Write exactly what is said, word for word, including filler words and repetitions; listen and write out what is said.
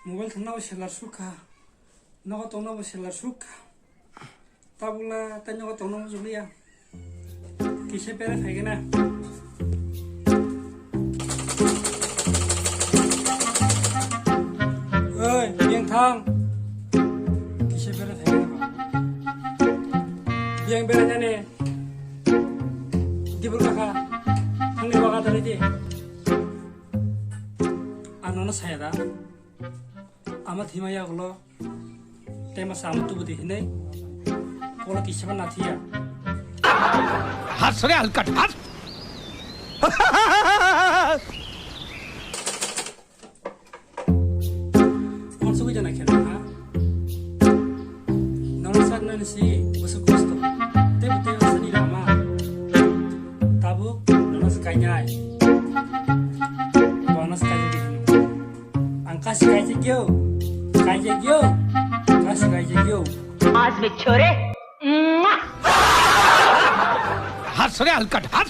Mobile thangna bo seller sukha. Nogo tongna bo seller sukha. Tabukla tei nogo tongna bo joliya. Kisa bera phaigena. Oi, biyang thang. Kisa bera phaigena. Biyang bera jani. Dibur kaka. Thangni waga dalai di. Ang nono saya da. Ama thima yagulo. Tema sama tubu di hinai. Kola kisaba na thiya. Has re halkat, has. Konsugui jana khena ha. Nono sak nani si busu kosto. Tebo tebo sani lama. Tabuk nono se kainai. Bono se kainai. Ang kasi kaijak yo. Kaijak yo. Kasi kaijak yo. आज मैं छोरे। Has re halkat, has.